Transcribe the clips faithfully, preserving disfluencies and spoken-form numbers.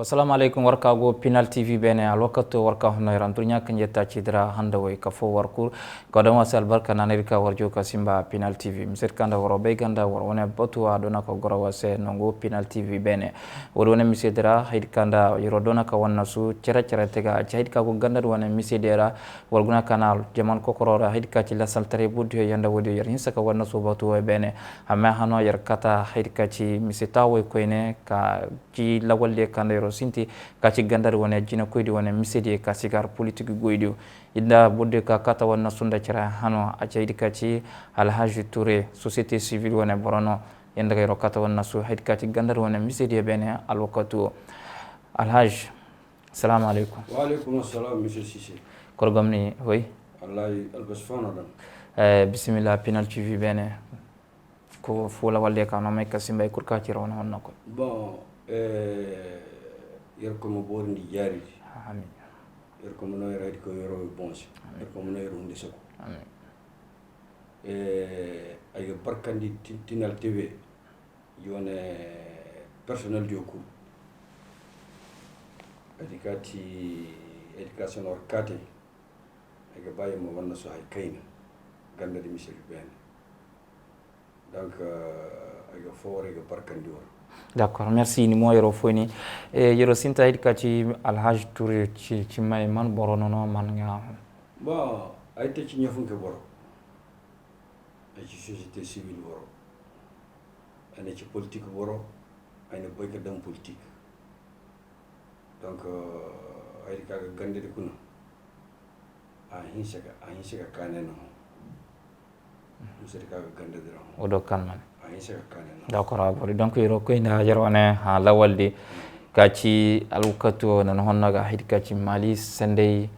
Assalamu alaikum, warka go Pinal T V bene, alwakatu warka hono iran turnya kan jetta cidra handa wai ka fo warkur. Ka don wasi albarka na nirka warjo ka simba Pinal T V. Misir kanda waro bai ganda war wane batu a dona ka gora wase nongo Pinal T V bene. Wari wane misidira haid kanda yiro dona ka wanna su cera cera tega a haid ka go ganda wane misidira warguna kanal jaman kokorora haid ka ci lasal tare budu yanda wadi yar hinsa ka wanna su batu wai bene. Amma hano yar kata haid ka ci misita wai koine ka ci lawal de kanda yiro sinti ka ci gandar wane jina koidi wane misidi ka sigar politik goidi. Inda budde ka kata wanna sunda cira hano a caidi ka ci Alhaji Touré, société civile wane borono. Yanda ka yiro kata wanna su haid ka ci gandar wane misidi bene alwakatu. Alhaji, salamu alaikum. Wa alaikum assalam, monsieur Cissé. Kor gomni, oui. Wallahi, albas fano dan. Eh, bismillah, Pinal T V bene. Ko fola walde ka no mai ka simba e kurka ci rawana honna ko. Bon, eh, yer ko mo bori ndi jari. Amin. Yer ko mo no yer hadi ko yoro bonse. Amin. Yer ko mo no yer hunde sako. Amin. Eh, ay barkandi tin-, Tinal T V. Yone personnel du cours. Adikati éducation or kate. Ay ga baye mo wanna so hay kayna. Ganda di monsieur Lubene. Donc, euh, ay ga fowre, ay ga barkandi wor. D'accord, merci ni mo yoro foni. E yoro sinta hidi ka ci Alhaji Touré ci, ci may man boro nono man nga. Bon, ay te ci ñafunke boro. Ay ci société civile boro. Ay ne ci politique boro. Ay ne boy ka dam politique. Donc, euh, ay ka gande de kuna. A hinsa ka, a hinsa ka kane no. Musata ka ganda dira. O do kan man. A hinsa ka kane no. D'accord, a bori. Donc, yoro ko ina yoro ne ha lawaldi. Ka ci alwakatu nan honno ga hidi ka ci Mali sendei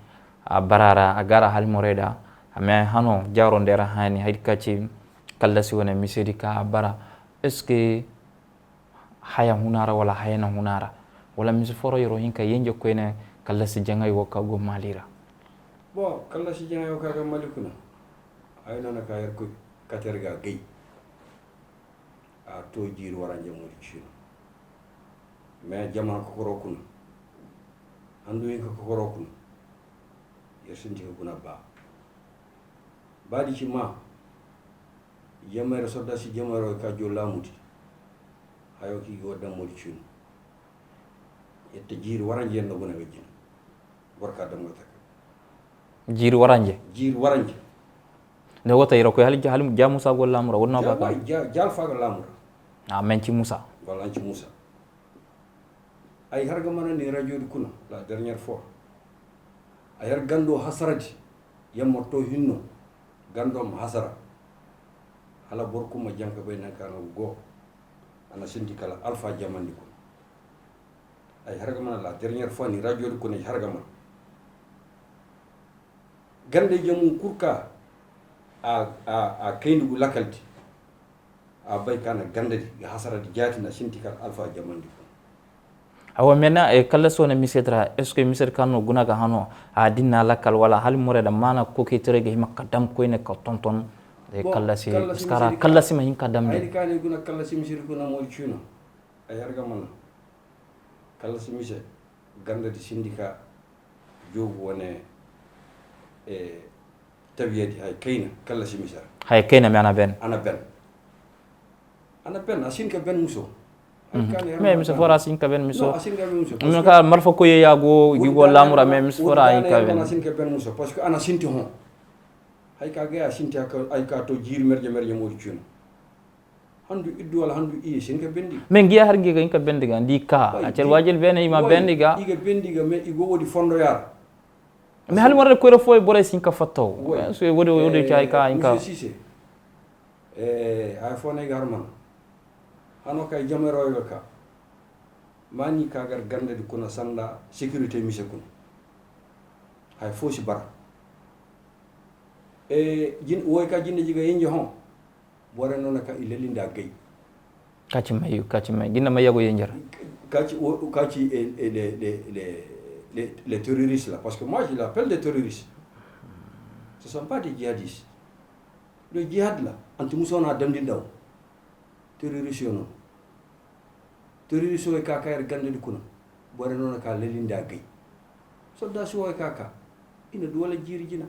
a barara a gara hal moreda. Ame hano jaro ndera hani hidi ka ci kallasi wona misedi ka bara. Est-ce que haya hunara wala hayana hunara? Wala misi foro yoro hinka yenjo koyne kallasi jangay wo ka go Malira. Bon, kallasi jangay wo ka ga Mali kuna. Ay nana ka yer ko kater ga gay. A to jiri waranje mori chino. Mais jamana kokoro kuna. Handu hinka kokoro kuna. Yer sinti ko kuna ba. Badi ci ma. Jamero sodda si jamero ka jo lamudi. Hayo ki go dam mori chino. Ette jiri waranje no guna wejina. Gorka damgal taka. Jiri waranje. Jiri waranje. Nde wota yiro koy hali, hali ja Musa gol lamura wonna ba ka. Ja, ja, jal faga lamura. A men ci Musa. Wala ci Musa. Ay harga mana ni radio di kuna la dernière fois. Ay har gando hasarati yamma to hinno gando ma hasara. Hala borkuma janka bay nan kana go. Ana sindi kala alpha jamandi kuna. Ay harga mana la dernière fois ni radio di kuna harga mana. Gande jamu kurka a, a, a kayndugu lakaldi. A bay kana gandadi ga hasaradi jatina sinti kal alpha jamandi ko. Awa mena e kala sona misedra, est-ce que mised kano gunaga hano a dinna lakal wala hal mureda mana ko ke terege hima ka dam koyne ka tonton e kala si skara kala si ma hinka dam ni. Ay kane guna kala si mised kuna mo chuno. Ay harga mana. Kala si mise ganda di sindika jogu wane e tabiyadi hay kayna kala si mise. Hay kayna mi ana ben. Ana ben. Ana ben, a sinka ben muso. Mais mise fora sinka ben muso. No, a sinka ben muso. Mi ka marfa ko ye yago gigo lamura mais mise fora sinka ben. A sinka ben muso parce que ana sinti hon. Hay ka ga a sinti ay ka to jiri merje merje mo chuno. Handu iddu wala handu iye sinka bendi. Men giya har giga inka bendi ga ndi ka a cel wajel bene ima bendi ga. Iga bendi ga me igo wodi fondo yar. Mais hal warde koyra foy bore sinka fatto. So wodi wodi chay ka inka. Sise. Eh, ay fone gar man. Hano kay jamero yo ka. Mani ka gar ganda di kuna sanda sécurité mise kuna. Hay fosi bara. E jin woy ka jinne jiga yenje hon. Bore nona ka i lelinda gay. Kaci mayu kaci mayu ginna mayago yenjara. Kaci o kaci e e le le le le le terroriste là parce que moi je l'appelle des terroristes. Ce sont pas des djihadistes. Le djihad là anti musona damdindaw. Terroriste yo non. Terroriste o e ka kayar gande di kuna. Bore noon ka lelinde a gay. Sodda si woy ka ka. Ina duwala jiiri jina.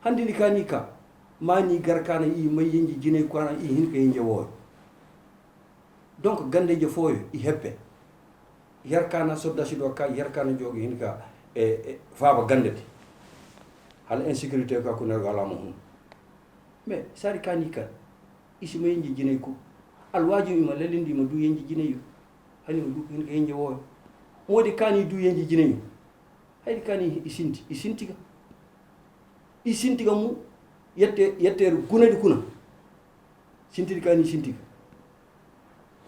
Hande ni ka ni ka. Ma ni gar kana i mai yenji jinai kwana i hin ka yenje woy. Donc gande je foyo i heppe. Yar kana sodda si do ka yar kana jogi hin ka e, e faba gande di. Hal insécurité ka kunar ga lama hun. Mais sari ka ni ka. Isi ma yenji jinai ku. Alwaji ima lelindi ima du yenji jinai yu. Hani ima du hin ka yenje woyo. Modi kani du yenji jinai yu. Haydi kani i sinti, i sintiga. I sintiga mu yette, yetteru gunadi kuna. Sintidi kani sintiga.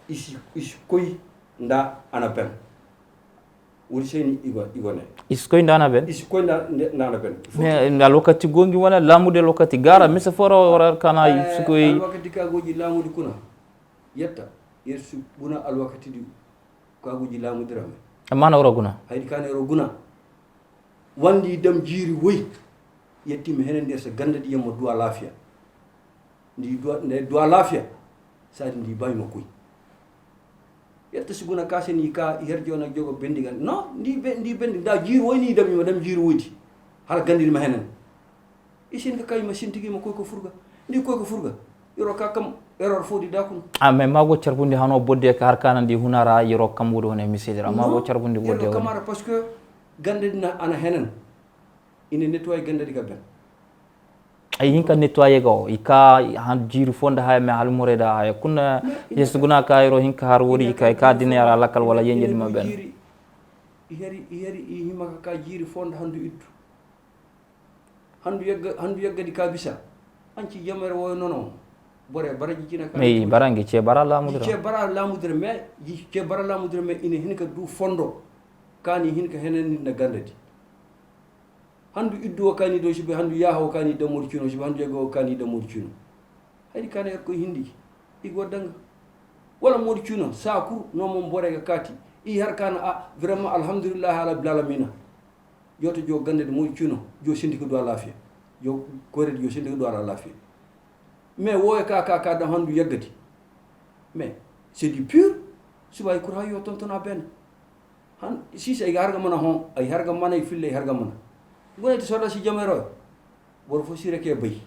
Isi, isi koy nda ana ben. Wuri seni igo, igo ne. Isi koy nda ana ben? Isi koy nda, nda ana ben. Mais alwakati gongi wana lamude alwakati gara, mise foro wara kana isi koy. Alwakati ka goji lamudi kuna. Yetta, yer su guna alwakati di. Kaguji lamudirame. Amma na wara guna. Haydi kane wara guna. Wandi dam jiri woy. Yettimi henen nder so ganda di yamma duwa lafiya. Ndi duwa, nde duwa lafiya. Sadi ndi bawi ma koy. Yetta si guna kase ni ka her jona jogo bendigal. No, ndi be, ndi bendi da jiri woy ni dam yima dam jiri woydi. Hala gandiri ma henen. Isin ka kayma sintigi ma koy ko furga. Ndi koy ko furga. Yoro ka kam error fodi dakun. Ah, mais mago carbundi hano bodde ka har kana ndi hunara yoro kam wudo ne misidira. Mago carbundi bodde. Yoro kamara parce que gande dina ana henen. Ine nettoyer gande di ka ben. Ay hinka nettoyer go ika han jiri fonda haya me halmore da haya kunna. Yesuguna ka yoro hinka har wori ka ka dine ara lakal wala yenje dima ben. Iheri iheri ihima ka jiri fonda handu iddu. Handu yagga, handu yaggadi ka bisa. Anci jamere woyo nono. Bore baraji jina ka. Mais barangi ce bara lamudira. Ce bara lamudira me, ce bara lamudira me ina hinka du fondo. Kani hinka henen na gandadi. Handu iddu o kani do sibe handu yaha o kani da morcino sibe handu yagga o kani da morcino. Haydi kana yer ko hindi. Igo danga. Wala morcino sakur no mon bore ga kati. I har kana a vraiment alhamdulillah ala bilalamina. Joto jo gande de moƴƴi cuno, jo sindi ko duwa lafiya. Jo koyre jo sindi ko duwa lafiya. Mais woye ka ka ka dam handu yaggadi. Mais c'est du pur. Suba ay kura yo tontona ben. Han si se ay harga mana hon, ay harga mana ay fille ay harga mana. Gona ti soda si jamero. Bor fo sire ke bay.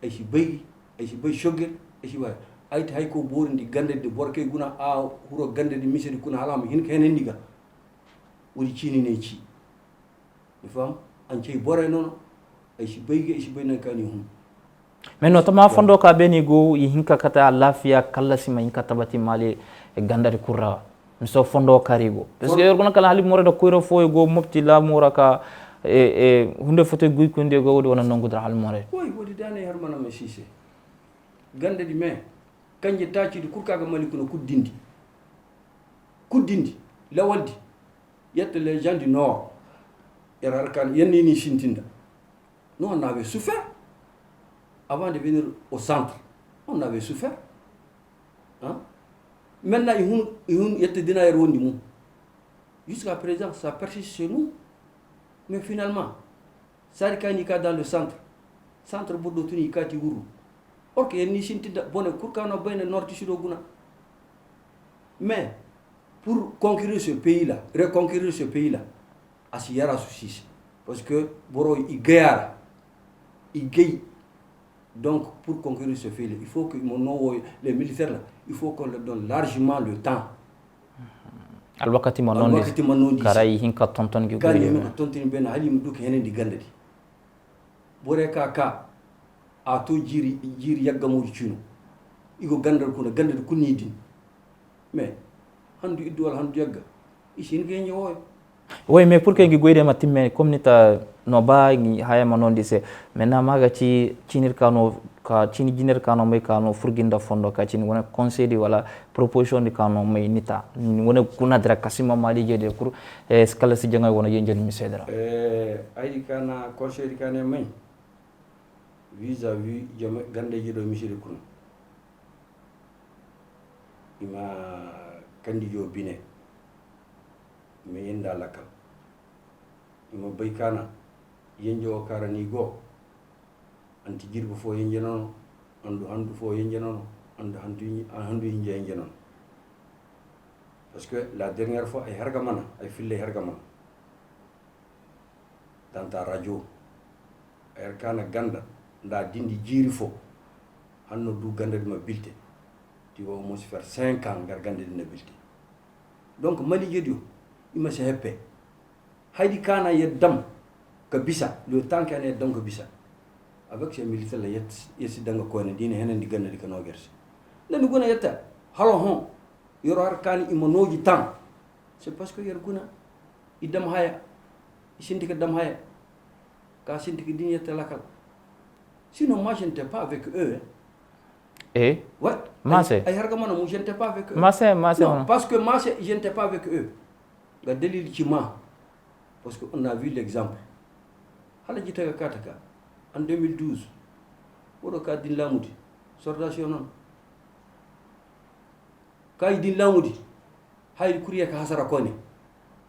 Ay si bay, ay si bay shogel, ay si bay. Ay ta hay ko borindi gande de bor kay guna a huro gande de misedi kuna halama hin kenen diga. Woni ciini ne ci. Mi fam an cey bore nono. Ay si bayge ay si bay nan kani hum. Mais no tama fondo ka beni go i hinka kata lafiya kala sima hinka tabati mali e gandari kurra. Mi so fondo kari go parce que yorgo kala hali more da koyro fo go mopti la mora ka e e hunde foto guy kunde go wodi wona nongu dra hal more. Woy wodi dane har mana me sise. Gande di me kanje taci di kurka ga mali kuno kuddindi. Kuddindi lawaldi. Yette les gens du nord era arkan yennini sintinda. Nous on avait souffert avant de venir au centre. On avait souffert. Hein? Maintenant il hun il hun yette dina yer wondi mum. Jusqu'à présent ça persiste chez nous. Mais finalement sari kani ka dans le centre. Centre burdo tuni kati wuru. Or que yenni sintinda bone kurkano bayna nord sud o guna. Mais pour conquérir ce pays-là, reconquérir ce pays-là, asi yara su sisi. Parce que boro i gayara, i gay. Donc pour conquérir ce pays-là, il faut que mon nom, les militaires là, il faut qu'on leur donne largement le temps. Alwakati ma non. Alwakati ma non. Karay hinka tonton gi kani hinka tonton ben hali mu duke henen di gandadi. Bore ka ka a to jiri jiri yagga mo cuno. Igo gandal kuna gandadi kunni din. Mais handu iddu wala handu yagga. Isin ke nyo. Woy mais pour que ngi goyde ma timme comme ni ta no ba ngi haya ma non dise. Maintenant maga ci cinir kano ka cini jiner kano mai kano furginda fondo ka cini wona conseil di wala proposition di kano mai nita wona kuna dra kasima mali je de kur e skala si jangay wona yenjen mi sedra. Eh, aydi kana conseil di kane mai vis à vis jama gande jido misiri kuna. Ima kandi jo bine. Mi yenda lakal. Ima bay kana yenjo o karani go. Anti jirgo fo yenje nono. Andu handu fo yenje nono. Andu handu yenje nono. Parce que la dernière fois, ay harga mana, ay fille harga mana. Dans ta radio, ay harkana ganda, nda dindi jiri fo. Hanno du ganda dima bilte. Tu vas au moins faire cinq ans, ngar ganda dina bilte. Donc, Mali jedio, ima se heppe. Haydi kana yeddam ka bisa, le temps kana yeddam ka bisa. Avec ces militaires la yet, yesi danga ko ne dina henen di ganda di kano gerse. Nani guna yetta, halo hon, yoro har kani ima noji tan. C'est parce que yer guna, i dam haya, i sinti ka dam haya, ka sinti ka din yetta lakal. Sinon, moi, je n'étais pas avec eux, hein. E Ouais. Mase. Ay harga mana mu, je n'étais pas avec eux. Mase, Mase, Non, on. Parce que moi, je n'étais pas avec eux. Ga dalil ci ma. Parce que on a vu l'exemple. Hala jita ga kata ka. En deux mille douze. Wodo ka din lamudi. Sorda si onon. Ka din lamudi. Haydi kuriya ka hasara kone.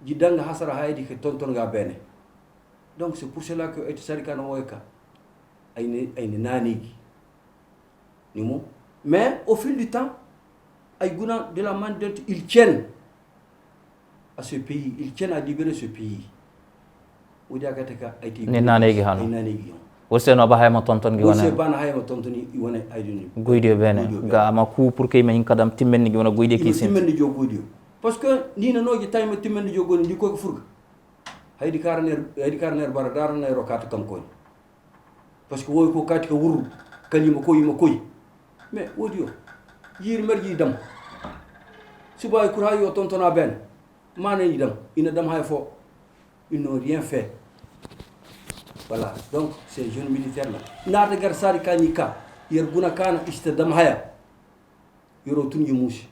Jidanga hasara haydi ke tonton ga bene. Donc c'est pour cela que ay sari kana woyka. Ay ne, ay ne nanigi. Ni mo. Mais au fil du temps, ay guna de la main de, ils tiennent à ce pays, ils tiennent à libérer ce pays. Wodi akata ka ay ti Ni nanigi hano. Ay nanigi hano. Wose no ba hayma tonton gi Wose wana. Bana hayma tonton i wana ay duni. Goyde bene. Ga ama ku pour que ma hinkadam timmenni gi wana goyde ki Ima sin. Timmenni jo goyde. Parce que ni na noji tayma timmenni jo goyde ndi ko furga. Haydi karaner, haydi karaner bara dara na ro kata kam ko. Parce que woy ko kati ka wuru, kalima ko yima koy. Mais wodi yo. Yir merji dam. Suba ay kura yo tontona ben. Mana yi dam, ina dam hay fo. Ils n'ont rien fait. Voilà. Donc ces jeunes militaires là, nata gar sari kani ka, yer guna kana ista dam haya. Yoro tun yi musi.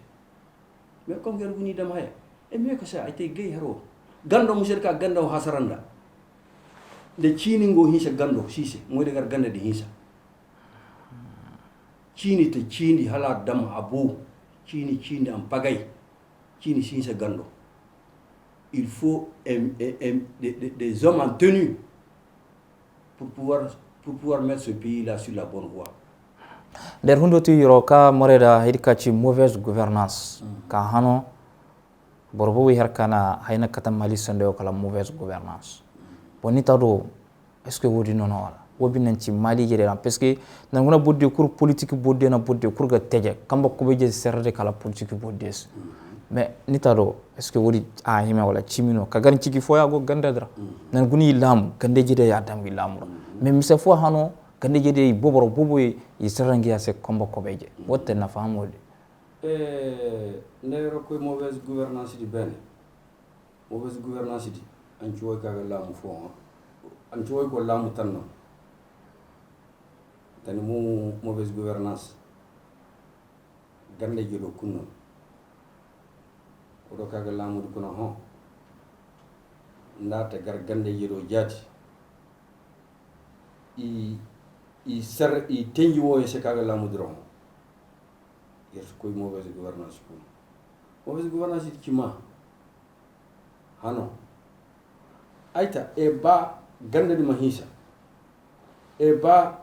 Mais comme yer guni dam haya, e mieux que ça, ay tay gay haro. Gando musi ka gando hasaranda. De cini ngo hinsa gando sise, moy de gar ganda de hinsa. Cini te cini hala dam abu. Cini cini am pagay. Cini sinsa gando. Il faut un, un, un, des, des, des hommes en tenue pour pouvoir, pour pouvoir mettre ce pays-là sur la bonne voie. Nder hundo tu yiro ka moreda hedi ka ci mauvaise gouvernance ka hano. Borobo wi har kana hayna kata Mali sonde o kala mauvaise gouvernance. Bon, ni tado, est-ce que wodi nono wala? Wobi nan ci Mali jere ran parce que nan guna bodde kur politique bodde na bodde kur ga teje kamba ko be je serre kala politique bodde. Mais ni tado, est-ce que wodi a hime wala cimino ka garin ciki foya go ganda dra? Nan guni lam gande jide ya dam wi lamuro. Mais mi se fo hano gande jide boboro bobo yi serrangi ya se kamba ko be je. Wotte na famo de. Eh, ndeyro koye mauvaise gouvernance di bene. Mauvaise gouvernance di, an cuwoy kaga laamu fo on. An cuwoy ko laamu tan non. Tani mu mauvaise gouvernance. Gande jeɗo kunnon. Oɗo kaga laamudu kono hon. Ndata gar gande jeɗo jaati. I, i ser, i tenji wo e se kaga laamudu ron. Yerto koye mauvaise gouvernance kun. Mauvaise gouvernance ci ma. Hano. Ayta e ba gande di ma hinsa. E ba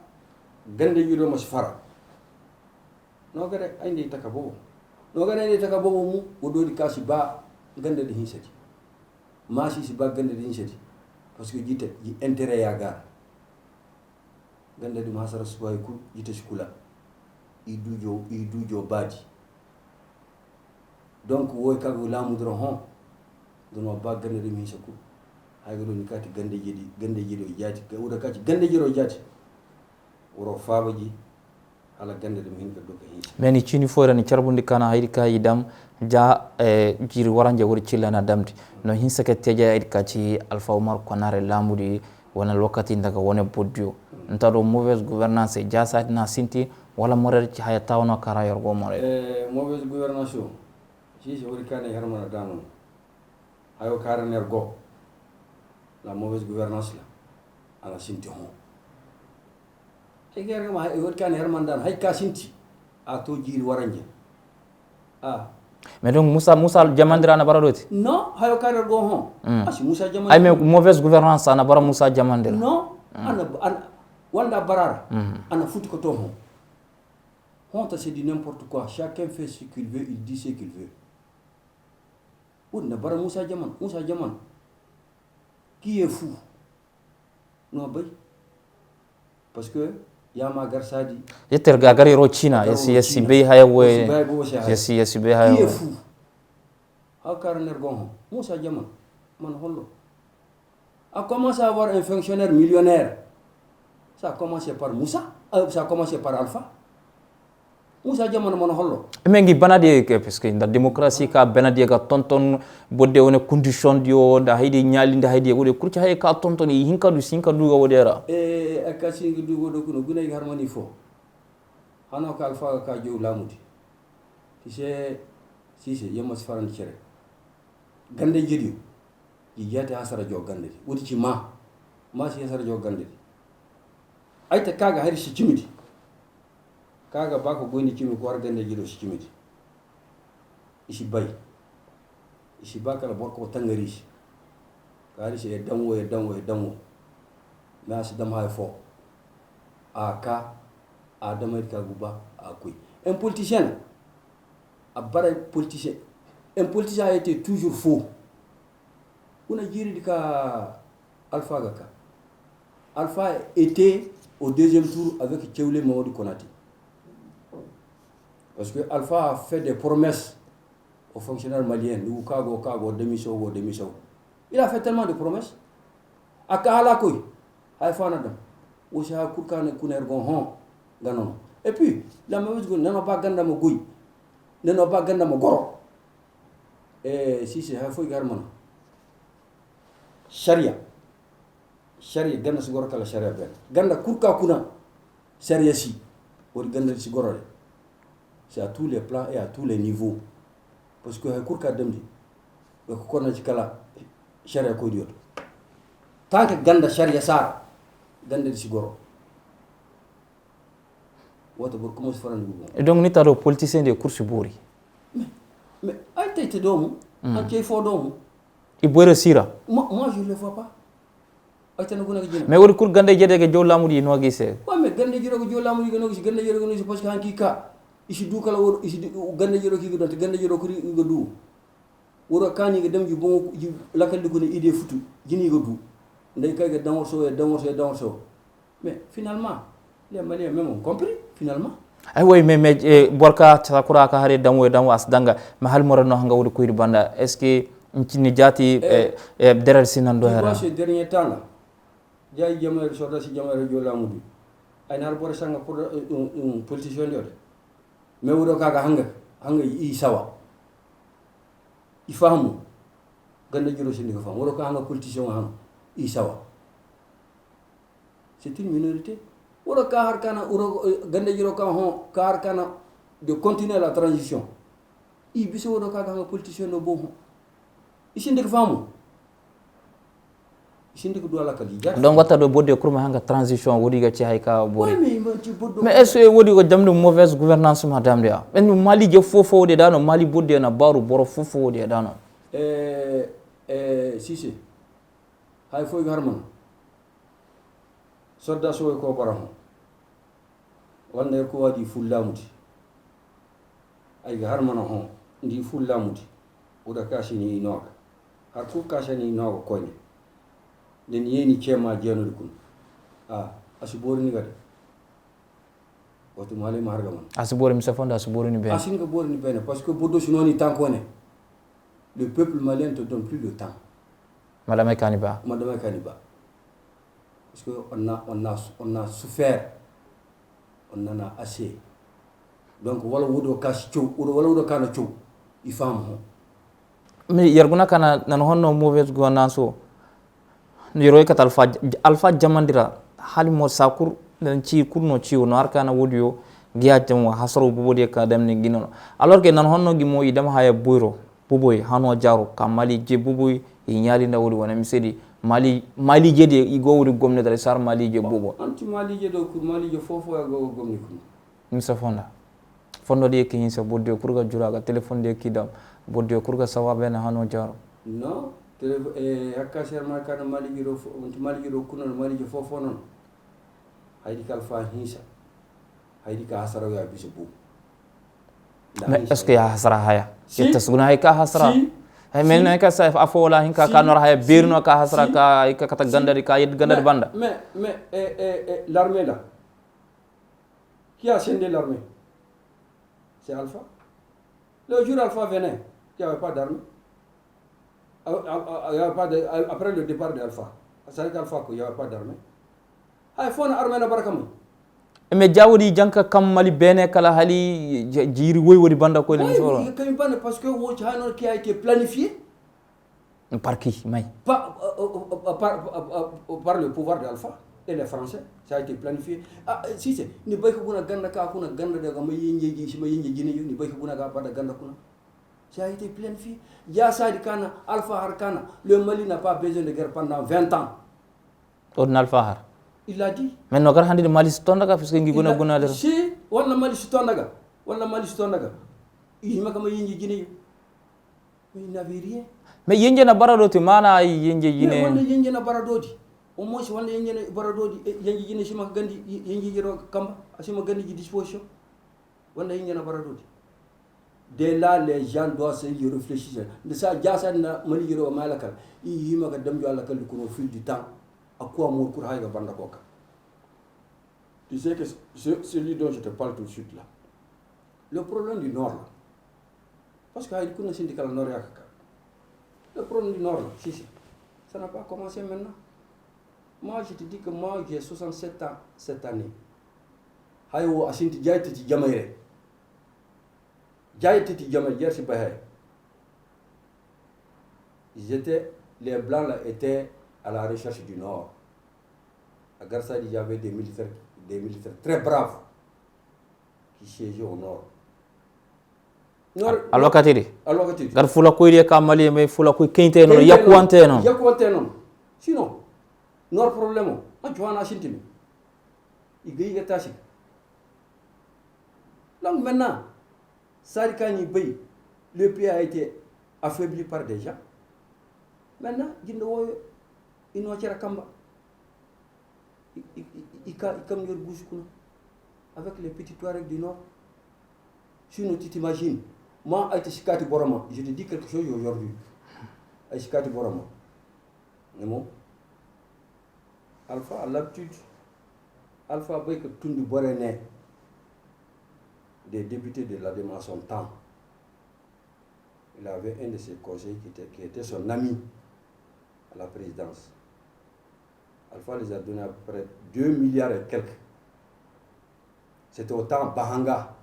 gande yudo ma fara. No gare ay ndi taka bobo. No gare ndi taka bobo mu, o dodi kasi ba gande di hinsa di. Ma si si ba gande di hinsa di. Parce que jita ji intérêt ya gar. Ganda di masara suwai ku jita sikula. I dujo, i dujo badi. Donc woy kago lamu dro hon. Dono ba ganda di mi saku. Hay go ni kati gande jedi, gande jedi o jati. Ga uda kati gande jedi o jati. Woro faba ji. Ala gande di mi hin ka doka hin. Meni cini fora ni carbundi kana haydi ka yidam ja, eh, jiri waranje wori cilla na damdi. No hin seke teja haydi ka ci Alpha Omar Konare lamudi wona lokati daga wone boddiyo. Nta do mauvaise gouvernance ja sati na sinti wala morer ci haya tawno kara yorgo morer. Eh, mauvaise gouvernance o. Si si wori kane hermana dano. Hayo kara nergo. La mauvaise gouvernance la. Ala sinti hon. Hay ger ma hay wot kan herman dan hay ka sinti. A to jiri waranje. Ah. Mais donc Moussa Moussa Diamandira na bara doti. Non, hayo kare go hon. Asi Moussa Diamandira. Ay mais mauvaise gouvernance na bara Moussa Diamandira. Non, ana ana wanda barara. Ana futi ko to hon. Honta c'est du n'importe quoi. Chacun fait ce qu'il veut, il dit ce qu'il veut. Wonde bara Moussa Diamane, Moussa Diamane, qui est fou? Non, bay. Parce que yama gar sadi. Yettere ga gari ro China, yesi yesi be haya we. Yesi yesi be haya we. Qui est fou? How kara nergon ho? Moussa Diamane, man hollo? A commencé à avoir un fonctionnaire millionnaire. Ça a commencé par Moussa, euh, ça a commencé par Alpha. Moussa Diamane, man hollo? Emin ngi banadi e, parce que nda démocratie ka banadi e ka tonton bodde one condition di o nda haydi ñaali nda haydi e wode kurca hay ka tonton e hinka du sinka duga wode ra. E ka singa dugo do kuno guna harmani fo. Hano ka Alpha ka jow lamudi. Tise sise yamma si farandi cere. Gande jediyo. Ji jati hasara jo gande di. Wodi ci ma. Ma si hasara jo gande di. Ayta kaga hari si cimidi. Kaga bako goyndi cimi ko war gande jiɗo si cimidi. Isi bay. Isi ba kala borko o tangarisi. Ka hari si e danwo e danwo e danwo. Mais asi dam hay fo. A ka a damaydi ka guba a koy. Un politicien a bara politicien. Un politicien a été toujours faux. Una jiridi ka Alpha ga ka. Alpha était au deuxième tour avec Thiawlé Mamadou Konaté. Parce que Alpha a fait des promesses aux fonctionnaires maliens. Nous kago kago demi so go demi so. Il a fait tellement de promesses. Aka hala koy. Hay fana dam. Wosi ha kurkane kuner gon hon. Ganono. Et puis la mauvaise gon nano ba ganda mo goy. Nano ba ganda mo goro. E sisi hay foy garmana. Sharia. Sharia ganda si goro kala sharia ben. Ganda kurka kuna sharia si. Wori ganda si goro. C'est à tous les plans et à tous les niveaux. Parce que hay kurka damdi. Be ko konna ci kala sharia ko diyoto. Tant que ganda sharia sara. Ganda si goro. Wota bor kuma si farandi bugo. E donc ni tado politicien de course bori. Mais ay tayte domu. An cey fo domu. I bore sira. Moi je le vois pas. Ay tan guna jina. Mais wori kur gande jede ke jow lamudi no gise. Wa mais gande jiro ko jow lamudi no gise gande jiro no gise parce que hanki ka. Isi du kala wor isi gande jiro ki gudante gande jiro ko ri go du. Woro kani ga damji bon ji lakalli ko ne ide futu jini go du. Ndey kay ga danwor so e danwor so e danwor so. Mais finalement les Maliens même ont compris finalement. Ay way mais mais eh, borka sakura ka hare danwo e danwo as danga ma hal mora no hanga wodi kuyri banda est ce que ncinni jati eh, eh, deral sinan do hera. Ces derniers temps là jay jamaire sorda si jamaire jo lamudi ay nar bore sanga pour um, um, politicien de mais wodo kaga hanga hanga i sawa i famu ganda jiro sindi ko fam wodo ka hanga politicien hanga i sawa. C'est une minorité. Wuro ka har kana wuro gande jiro ka ho ka har kana de continuer la transition. I biso wuro ka hanga politicien no bo ho. Isinde ko famu. Isinde ko duwala kali jar. Donc watta do bodde kurma hanga transition wodi ga ci hay ka bori. Mais est ce que wodi ko jamde mauvaise gouvernance ma damde a. Ben mali je fofo wodi dano mali bodde na baru boro fofo wodi dano. Eh eh sisi. Hay foy harmana. Sodda sowoy ko bara ho walla nder ko wadi fullamudi. Ay ga harmana ho ndi fullamudi. Uda kasini inoga har ku kasani inoga koyne. Den yeni cema jenodi kun. A asubori ni gade. Watu mali ma harga man. Asubori mi safonda asubori ni bene. Asin ga bori ni bene parce que bodo sinoni tankone. Le peuple malien te donne plus de temps. Madame Kaniba. Madame Kaniba. Parce que on a, on a, on a souffert. On en a assez. Donc wala wudo kas chow, wala wudo kana chow. I fam ho. Mi yerguna kana nan honno mauvaise gouvernance o. Ni roy kat alfa alfa jamandira hali mo sakur nan ci kurno ci no arkana wodiyo giya jamo hasro bubodi ka dem ni ginono. Alors que nan honno gimo idam haya buiro. Buboy hano jaro ka mali je buboy i ñaali nda wodi wona mi sedi mali mali je de i go wodi gomne dare sar mali je bubo. Anti mali je do kur mali je fofo ya go gomne kun. Mi safonda. Fondo de ki hinsa bodde kurga juraga telephone de ki dam bodde kurga sawa bena hano jaro. No. Tele e hakka ser ma kana mali je do anti mali je do kuno mali je fofo non. Haydi kal fa hinsa. Haydi ka hasara ya bisa bu. Mais est ce que ya hasara haya? Si. Ita suguna hay ka hasara. Si. Ay, men no ka sa a fola hin ka ka nor haya berno ka hasra ka ka kata gandari ka yed gandari banda. Mais mais eh, eh, eh, l'armée là, qui a scindé l'armée? C'est Alpha. Le jour Alpha venait, il n'y avait pas d'armée. Ah, ah, ah, il y avait pas de, ah, après le départ de Alpha, c'est avec Alpha qu'il n'y avait pas d'armée. Hay fo na armée na baraka mo. Mais jawdi janka kam mali bene kala hali jiri woy wodi banda ko le misoro. Kami banda parce que wo ci hano qui a été planifié. Par qui? May. Par, euh, euh, euh, par, euh, euh, par le pouvoir de Alpha et les Français, ça a été planifié. Ah, euh, si c'est ni bay ko guna ganda ka kuna ganda daga ma yinjeji si ma yinjeji ne ni bay ko guna ga bada ganda kuna. Ça a été planifié. Ya sadi kana Alpha har kana, le Mali n'a pas besoin de guerre pendant vingt ans. Ordinal fahar. Il a dit. Mais no gar hande mali si tondaga parce que ngi guna guna le. Si wala mali si tondaga. Wala mali si tondaga. Iji maka ma yinji jine yo. Mais il n'avait rien. Mais yinje na baradoti mana ay yinje jine. Wala yinje na baradoti. Au moins wala yinje na baradoti yinje jine si maka gandi yinje jiro kamba. Asima gandi ji disposition. Wala yinje na baradoti. Dès là, les gens doivent se y réfléchir. Nde sa jasa na mani yiro malakal. I yima ka damjo Allah kalli kono fil du temps. A quoi mor kur hayga banda koka. Tu sais que ce- celui dont je te parle tout de suite là, le problème du Nord là, parce que haydi kuna sindi kala Nord yakaka. Le problème du Nord là, si si, ça n'a pas commencé maintenant. Moi je te dis que moi j'ai soixante-sept ans cette année. Hayo asinti jayti ti jamaire. Jaaye titi jama jersi bahe. Ils étaient, les blancs là étaient à la recherche du nord. À Garsadi, il y avait des militaires, des militaires très braves qui siégeaient au nord. Alwakatiri. Alwakatiri. Gar fula koyri ka mali mais fula koy kente non yakuwante non. Yakuwante non. Sinon, nord problème o. Ma juana sintimi. Iga iga tasik. Donc maintenant, Sari Kani Bay, le pays a été affaibli par des gens. Maintenant, Gindo Woyo, il nous tire Kamba. Il, il, il, il, il, il, il, il, il, avec les petits Touaregs du nord. Sinon, tu t'imagines, moi, Aïta Sikati Boroma, je te dis quelque chose aujourd'hui. Aïta Sikati Boroma. Mais bon, Alpha a l'habitude. Alpha Baïka Tundu Borene, des députés de l'Adema son temps. Il avait un de ses conseillers qui était, qui était son ami à la présidence. Alpha les a donné à peu près deux milliards et quelques. C'était au temps Bahanga.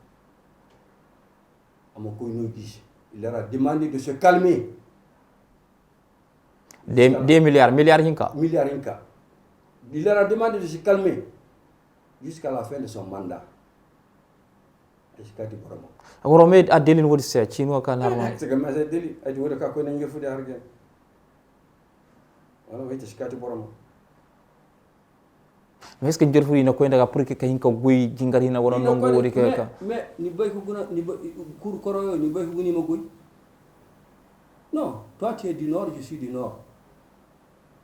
Amakoy Nogis. Il leur a demandé de se calmer. Deux milliards, milliards hinka. Milliards hinka. Il leur a demandé de se calmer jusqu'à la fin de son mandat. Eskati Boroma. Woro me a delin wodi se chino ka narma. C'est comme ça deli, a wodi ka ko nan yefude hargen. Wala wayta sikati Boroma. Mais est-ce que njorfuri ina koy daga pour que kahin ka goy jingar hina wala non go wori ka? Mais ni bay ko guna ni bay kur koro yo ni bay ko guni ma goy. Non, toi tu es du nord, je suis du nord.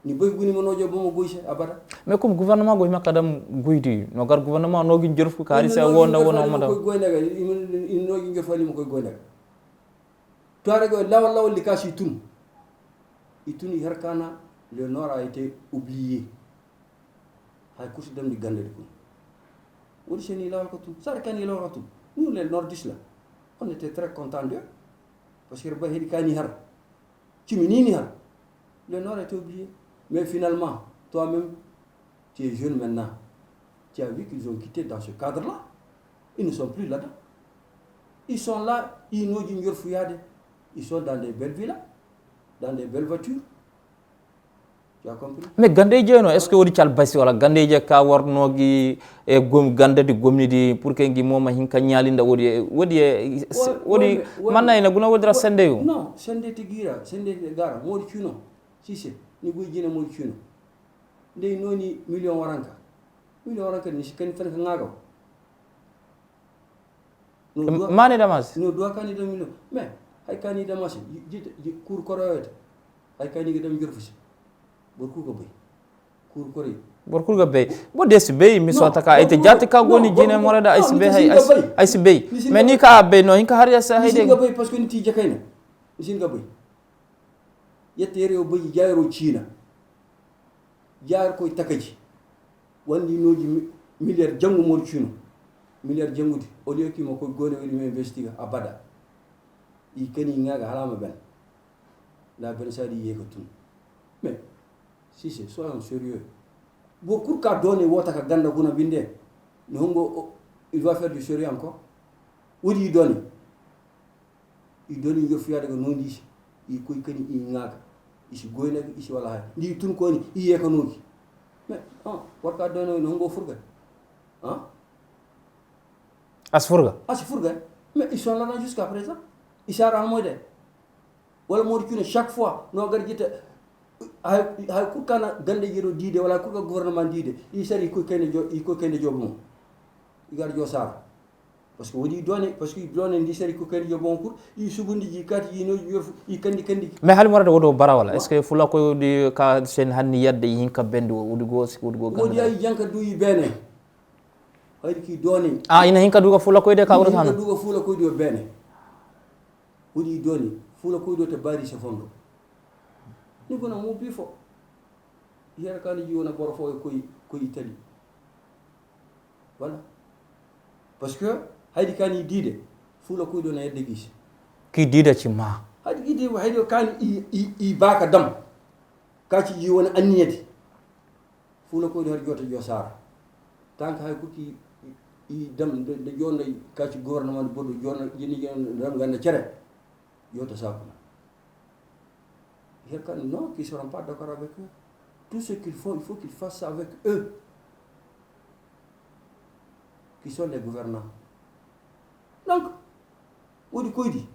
Ni bay ko guni ma nojo bomo goy se abada. Mais comme gouvernement goy makadam goy di no gar gouvernement no gin njorfu ka ri se wonda wona madam. Goy daga no gin njorfu ni mo koy goy daga. Tuareg o lawol lawol likasi tun. I tun i herkana, le nord a été oublié. Hay kusi damdi gandadi kun. Wodi seni lawol ko tun sar kani lawol ko tun. Nous les nordistes là, on était très content d'eux. Parce que ba hedi kani har cimi nini har. Le nord a été oublié. Mais finalement toi-même, tu es jeune maintenant. Tu as vu qu'ils ont quitté dans ce cadre-là. Ils ne sont plus là-dedans. Ils sont là, ils n'ont d'une fuyade. Ils sont dans des belles villas, dans des belles voitures. Tu as compris? Mais gande jeno est-ce que wodi cal basi wala gande je ka warnogi e gom gande di gomni di pour que ngi moma hin ka nyalinda wodi wodi wodi manna ina guna wodi ra sende yo. Non, sende tigira, sende gara, modi cuno. Si se, ni goy jina modi cuno. Ndey noni million waranka. Million waranka ni si kani tan ka ngaga. Mane damas. No dua kani da million. Mais hay kani damas. Kur koroyota. Hay kani ga dam jurfusi. Bor ku ko bay. Kur koroy. Bor kur ga bay. Bo des bay mi so taka ay te jati ka goni jine more da ay si bay hay ay si bay. Mais ni ka bay no in ka har ya sa hay de. Ni sin ga bay parce que ni ti jakayna. Ni sin ga bay. Yetta yere o boyi jaayro ciina. Jaayro koye takaji. Wandi nooji mi-, miliyar janngo mor ciino. Miliyar janngudi. Au lieu kimo koye gone woni mi investiga abada. I kani ŋaaga halaama ben. La ben sadi yeka tun. Mais, si c'est, soyons sérieux. Bo kurka done wota ka ganda kuna binde. No hongo o-, il va faire du sérieux encore. Wodi done. I doni yofiyaade ko noon isi. I koy kani i ŋaaka. Isi goynaki, isi wala hay. Ndi tun ko ni i yekanooki. Mais, ah, warka doni no ngo furga. Ah? As furga? As furga. Mais ils sont là jusqu'à présent. I sara moyde. Wala mori kune chaque fois no gar jita hay, hay kurkana gande jero diide wala kurka gouvernement diide. I sari ko kene jo, i ko kene jo bon. I gar jo sara. Parce que wodi done, parce que done ndi sari ko kadi yo bon pour i sugundi ji kat yi no yor fu i kandi kandi. Mais hali morade wodo bara wala? Wa- Est-ce que fula ko di ka sen hanni yadde yin ka bendi wodi go si wodi go wodi ganda? Ay yanka du yi bene. Hay ki done. Ah, ina hinka duga fula ko de ka wuro hinka tano. Duga fula ko do bene. Wodi done fula ko do te bari se fondo. Ni gona mo bifo. Yar kan yi wona boro fo ko ko Italie. Voilà. Parce que haydi kan i diide fula koy do na yedde gis. Ki diida ci ma. Haydi ki diide haydi kan i i i baka dam. Ka ci yi wona anniyati. Fula koy do har jota jo sara. Tank hay ko ki i dam de jonda ka ci gouvernement bodo jonda jini jonda dam ganda cere. Jota sakuna. Hirkan non, qui ne seront pas d'accord avec eux. Tout ce qu'ils font, il faut qu'ils fassent ça avec eux. Qui sont les gouvernants. Donc, wodi koydi.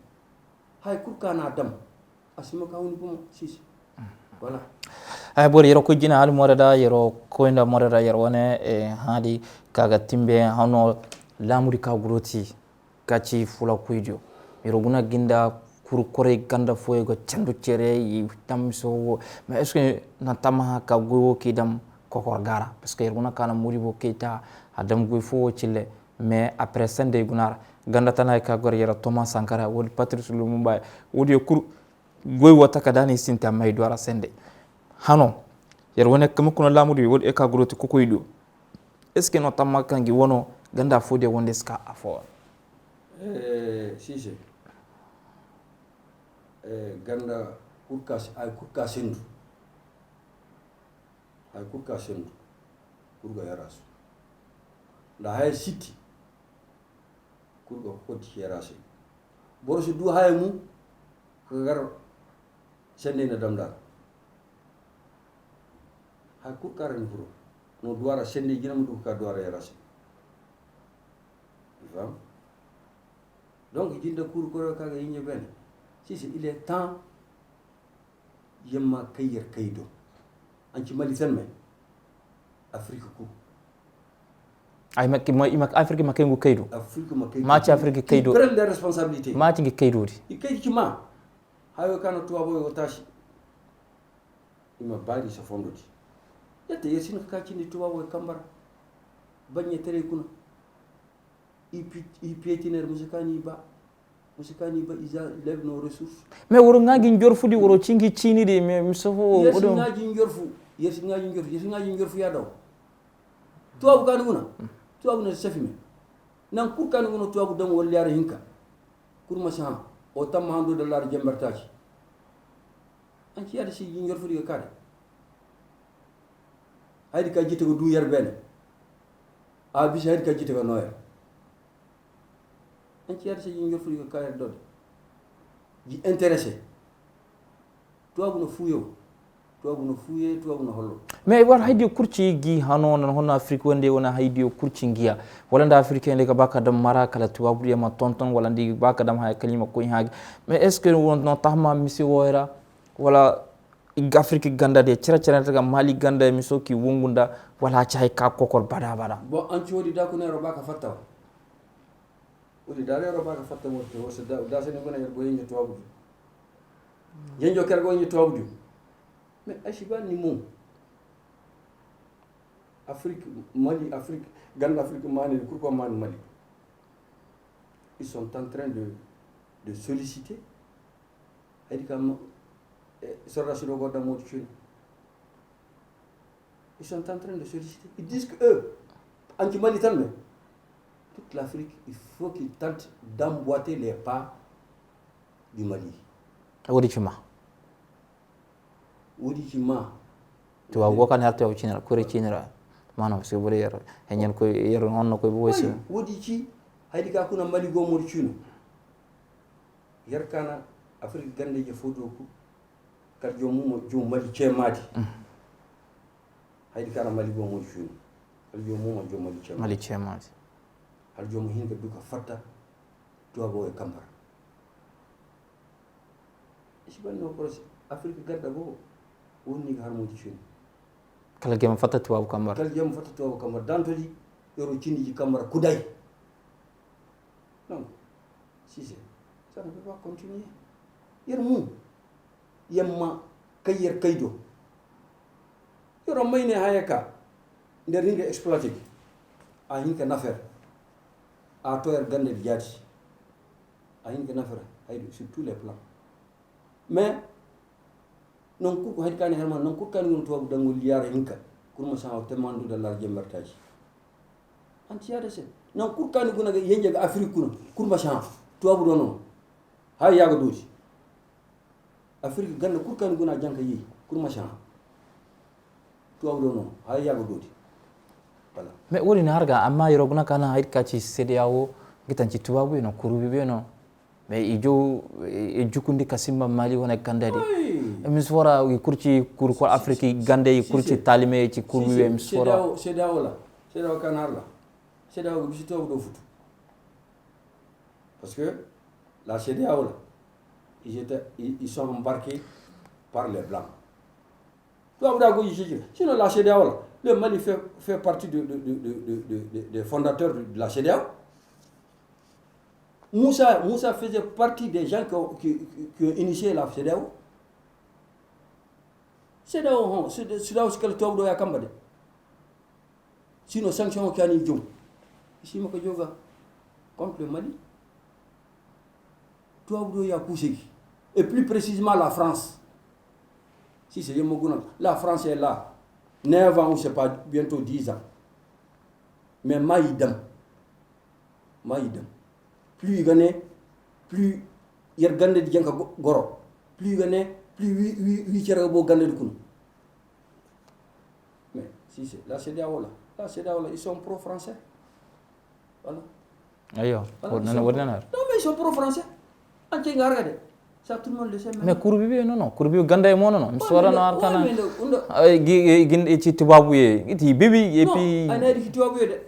Hay kurkana dam. Asima ka woni bon, si, si. Voilà. Ay bori yero ko jina hali moreda yero ko inda moreda yero wane e hadi kaga timbe hano lamuri ka guroti. Kaci fula kuydiyo. Yero guna ginda kuru kore ganda foye go candu cere yi tammi so wo. Mais est-ce que na tama ka goyo ki dam kokor gara? Parce que yero guna kana Modibo Keita a dam goy fo wo cille. Mais après sende gunara ganda tana ka gor yero Thomas Sankara wodi Patrice Lumumba wodi yo kuru goy wata ka dani sinta may dwara sende. Hano yero wone kama kuno lamuri wodi e ka guroti kokoydo. Est-ce que no tamma kangi wono ganda fode wonde ska afo? Eh, si, si. Eh, ganda kurka s-, ay kurka sendu. Ay kurka sendu. Kurga yarasu. Nda hay siti. Kurga koti yarasi. Borosu du hay mu. Kagar sende na damdar. Hay kurkara ni furo. No duwara sende jina mu du ka duwara yarasi. Tu vois? Donc, jinda kuru koro kaga yinye bene. Si, si, il est temps yemma kayyer kaydo. Anci Mali sen me. Afrique ku. Ay makki ma imak Afrique ma kengu kaydo. Afrique ma kaydo. Ma ci Afrique kaydo. Prendre les responsabilités. Ma ci ngi kaydo di. I kaydi ci ma. Hayo kana tuwa boy o tashi. Ima bari sa fondo di. Yete yesin ka ci ni tuwa boy kambara. Banye tere kuna. I pi-, i piétiner musikani ba. Musikani ba iza lev no ressources. Mais woro ngagi njorfudi woro cingi cinidi mais mi sofo. Yesi ngagi njorfu. Yesi ngagi njorfu. Yesi ngagi njorfu ya daw. Tuwabu kani una. Tuwabu na safi me. Nan kur kani una tuwabu dam wal yar hinka. Kur masa o tamma hando da lar jembartaci. Anci yada si njorfudi ga kare. Haydi ka jite ko du yar bene. A bisi haydi ka jite ko noyar. Anci yada si njorfudi ga kare dode. Ji intéressé. Tuwabu no fuyo. Tuwabu no fuye, tuwabu no hollo. Mais wala haydi kurci gi hano nan hono Afrique wonde wona haydi o kurci ngiya. Wala nda Afrique nde ka baka dam mara kala tuwabu de ma tonton wala ndi baka dam hay kalima ko hagi. Mais est-ce que won no tahma misi woyra wala Afrique ganda de cere cere ta Mali ganda mi soki wongunda wala ci hay ka kokor bada bada. Bon, anci wodi da ko nero baka fatta. Wodi da nero baka fatta mo to so da da se ne gona yer boyen to abudu. Yenjo kergo yenjo to abudu. Mais Achiba ni mo. Afrique, Mali, Afrique, Grande Afrique, Mali, pourquoi Mali, Mali? Ils sont en train de, de solliciter. Haydi kam E, sorra suɗo goɗɗo modi cuuno. Ils sont en train de solliciter. Ils disent que eux, anti Mali tan, mais toute l'Afrique, il faut qu'ils tentent d'emboîter les pas du Mali. Wodi cima. Wodi cima. Tubabu go kan harta o cinira, kore cinira. Mano si bore yero. Henyen ko yero onno ko bo si. Wodi ci, haydi ka kuna Mali go modi cuuno. Yer kana Afrique gande je fodo ku. Kal jom mum jom Mali cemadi. Haydi kana Mali go modi cuuno. Kal jom mum jom Mali cemadi. Mali cemadi. Hal jom hinka duka fatta. Tubabu e kambara. Isi banno projet Afrique gadda bo. Wonni har modi cuuno. Kala gema fatta tubabu kambara. Kala gema fatta tubabu kambara. Dantoli yoro ciniji kambara kuday. Donc, si c'est, ça ne peut pas continuer. Yer mum. Yemma kay yer kaydo. Yoro mayne haya ka. Nder hinga exploité. A hinka nafere. A toyer gande jaati. A hinka nafere. Haydi sur tous les plans. Mais non kurko haydi kani herman non kurkani woni tubabu dangol yara hinka. Kurma sa o temandu da lar jembertaji. Anti yada se. Non kurkani guna ga yenje ga Afrique kuna. Kurma sa tubabu do non. Hay yaga doti. Afrique ganda kurkani guna janka yi. Kurma sa. Tubabu do non. Hay yaga doti. Voilà. Mais woni na harga amma yero guna kana haydi ka ci C D A O gitan ci tubabu no kurubi be no. Mais i jow e jukundi ka simba Mali wona gandadi. Emis wora i kurci kur ko Afrique gande i kurci talime ci kurbi be emis wora. Cedeao la cedeao kan har la cedeao ko bisi togo do futu. Parce que la cedeao la ils étaient ils sont embarqués par les blancs. Tubabu da goji siji. Sinon la cedeao la le Mali fait fait partie de de de de de des fondateurs de la cedeao. Moussa, Moussa faisait partie des gens qui ont, qui, qui ont initié la CEDEAO. CEDEAO, CEDEAO, c'est que le tubabu ya kamba de. Sinon, sanction qui a ni jom. Ici, ma joga contre le Mali. Tubabu ya poussé. Et plus précisément la France. Si c'est Yemoguna, la France est là. neuf ans ou c'est pas bientôt dix ans. Mais Maïdam, Maïdam. Plus il gagne, plus il y a gagné de Djanka Goro. Plus il gagne, plus oui, oui, oui, tu as beau gagner de Kounou. Mais si c'est la CEDEAO là, la CEDEAO là, ils sont pro-français. Voilà. Ayo, wonana wonana. Non, mais ils sont pro-français. Anke ngarga de. Ça, tout le monde le sait. Mais kurbi be non non, kurbi ganda e mono non. Mi sora no arkana. Ay gi gin e ci tubabu ye. Iti bibi et puis. Ana di tubabu ye de.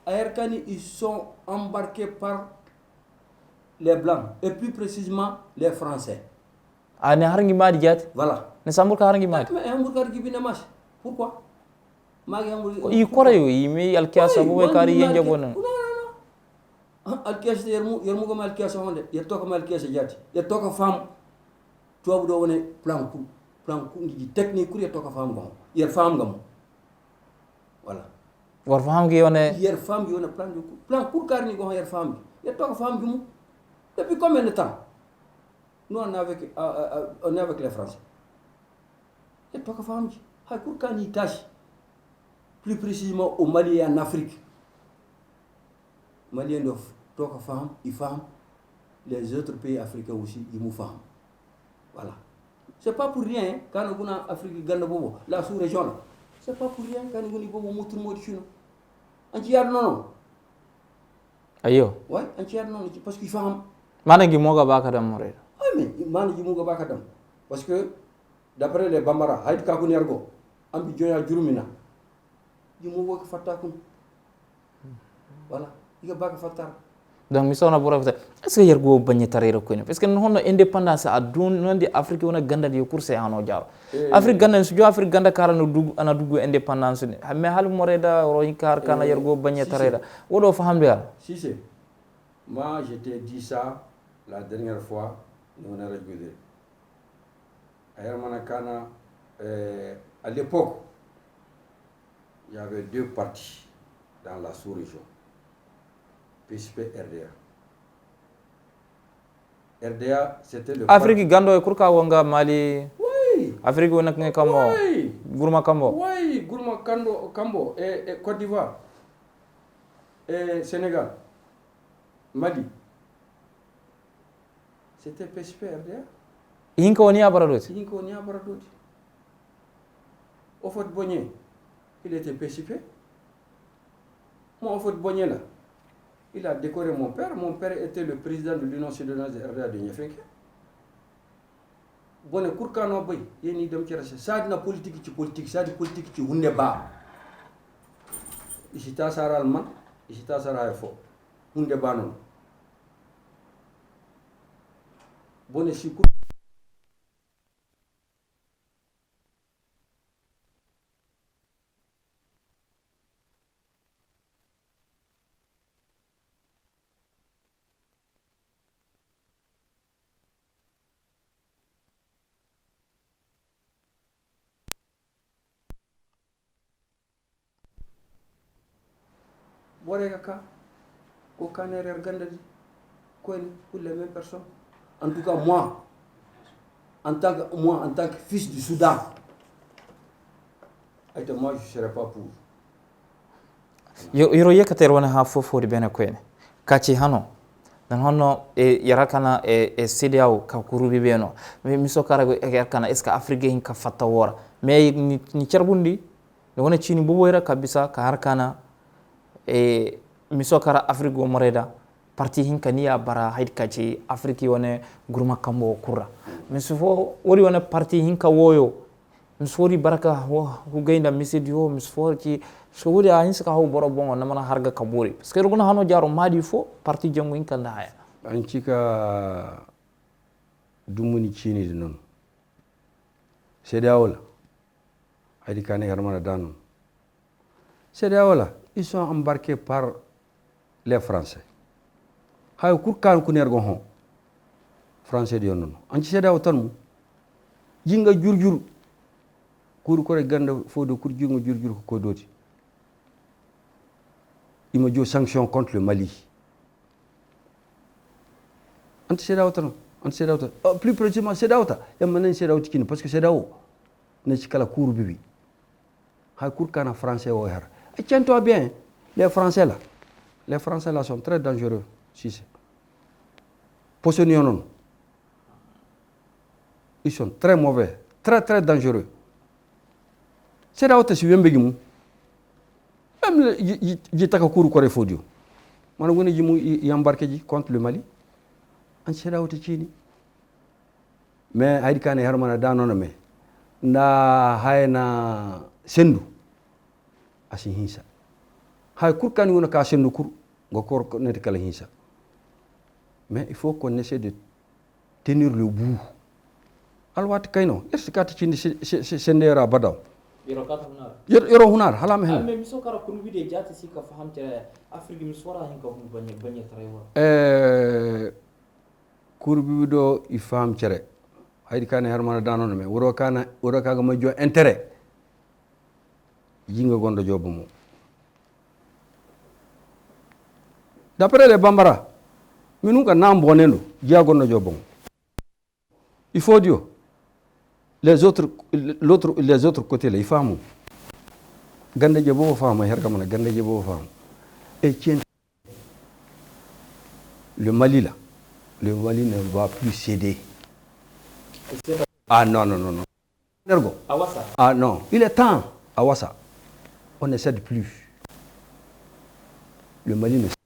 Ayer kani ils sont embarqués par les blancs et plus précisément les français. Ane harangi madi jati. Voilà. Ne samburka harangi madi. Mais hamburka gibina mas. Pourquoi? Magi hamburka. Ko i korayo i mi alkiasa bo kari yenje bono. Alkiyasa yermu yermu goma alkiyasa honde yer toka ma alkiyasa jati yer toka fam. Tubabu do woni plan coup plan coup ngiji technique kur yer toka fam gom yer fam gom. Voilà. War fam gi yone. Yer fam gi wona plan de coup plan kur karni gom yer fam gi yer toka fam gi mu. Depuis combien de temps? Nous on est avec euh, euh, on est avec les Français. Yer toka fam gi hay kur karni tashi. Plus précisément au Mali et en Afrique. Malien dof toka faham i faham. Les autres pays africains aussi i mu faham. Voilà. C'est pas pour rien hein, kana guna Afrique ganda bobo la sous région là. C'est pas pour rien kana guni bobo mutur modi chino. Anti yar non non. Ayo. Ouais, anti yar non parce que i faham. Mana gi moga baka dam more. Ah mais mana gi moga baka dam. Parce que d'après les Bambara hayt ka kun yargo ambi joya jurumina. Jumo woki fatta kun. Voilà. Iga baka fattar. Donc mi sona bora fata est-ce que yergo banye tarayra ko ne parce que non hono indépendance a dun non di Afrique wona ganda di course hano jaw. Afrique ganda su jo Afrique ganda kara no dug ana dugu indépendance ne mais hal moreda ro kar kana yergo banye tarayra. Wodo fahamde ya. Si c'est moi je t'ai dit ça la dernière fois nous on a regardé. Ayer mana kana euh, à l'époque il y avait deux partis dans la sous-région. P C P R D A. R D A c'était le Afrique gando e kurka wonga Mali. Oui, Afrique wona nge kambo. Way. Gurma kambo. Way, Gurma Kando, Kambo, e, e Côte d'Ivoire, e Sénégal, Mali. C'était P C P R D A. Hinka woni a bara doti. Hinka woni a bara doti. Ofot Bogné, il était P C P. Mon Ofot Bogné là, il a décoré mon père. Mon père était le président de l'Union Sud-Ouest R D A de Niafinké. Bone kurkano bay, yeni dem ci rase. Sadi na politique ci politique, sadi politique ci hunde ba. Isi ta sara alman, isi ta sara ay fo. Hunde ba non. Bone si kur Ɓorega ka ko kanerer gandadi koyne pour les mêmes personnes. En tout cas, moi, en tant que moi, en tant que fils du Soudan, ayta, moi je serai pas pour. Yo iro yekater wona ha fofori bene koyne kaci hano. Dan honno e yarakana e e sidiaw ka kurubi beno. Mi mi sokara go e yarakana est-ce que afrique hin ka fatta wora. Mais ni ni cerbundi ni wona cini boboyra ka bisa ka harkana e mi sokara afrique go moreda. Parti hin ka niya bara hayd kaci afrique wona gurma kambo kurra. Mais so fo wori wona parti hin ka woyo. Mi sori baraka ho hugayda misidi ho mi sori ci so wuli a hinsa ka ho boro bongo namana harga ka bori parce que ruguna hano jaro madi fo parti jango in kanda haya. An cika dumuni cinidi non. Sedeawo la haydi kane hermana da non. Sedeawo la ils sont embarqués par les français. Hay kur kan kuner go hon français di yonno an ci sedeawo tan mu. Jinga jurjur kuri kore ganda fo de kur jinga jurjur ko kodoti. Ima jo sanction contre le mali. Anta sedeawo tan anta sedeawo tan plus précisément sedeawo ta yamma nan sedeawo ti kini parce que sedeawo na ci kala kuru bibi. Hay kurkana français o har. Tiens-toi bien, les français là, les français là sont très dangereux. Si c'est posoni non. Ils sont très mauvais, très très dangereux. Sedeawo ta si wembegi mu. Même ji taka kuru kore fodio mana woni ji mu yambarke ji contre le mali. An sedeawo ta cini. Mais haydi kane hermana da nono me nda hayna sendu. Asi hinsa hay kur kani wona ka sendu kur ngo kor nete kala hinsa. Mais il faut qu'on essaie de tenir le bout. Alwati kayno yersi kata cindi sendeyora badaw. Yoro hunar halama hen. Mais miso kara kun wide jati si ka faham cere afrique mi sora hen ka hun banye banye tarewa. Eh, kurbiɗo i faham cere. Haydi kane hermana danono men wuro kana wuro kaga majjo intérêt. Jinga gondo jobo mo. D'après les bambara minun ka nam bonendo jiya gondo jobo mo. Il faut dire les autres l'autre les autres côtés là il faut amu. Gande je bobo fama her kamana gande je bobo fama. Et tien le Mali là, le Mali ne va plus céder. Ah non non non non. Nergo. Ah non, il est temps. Awasa. On ne cède plus. Le Mali ne cède.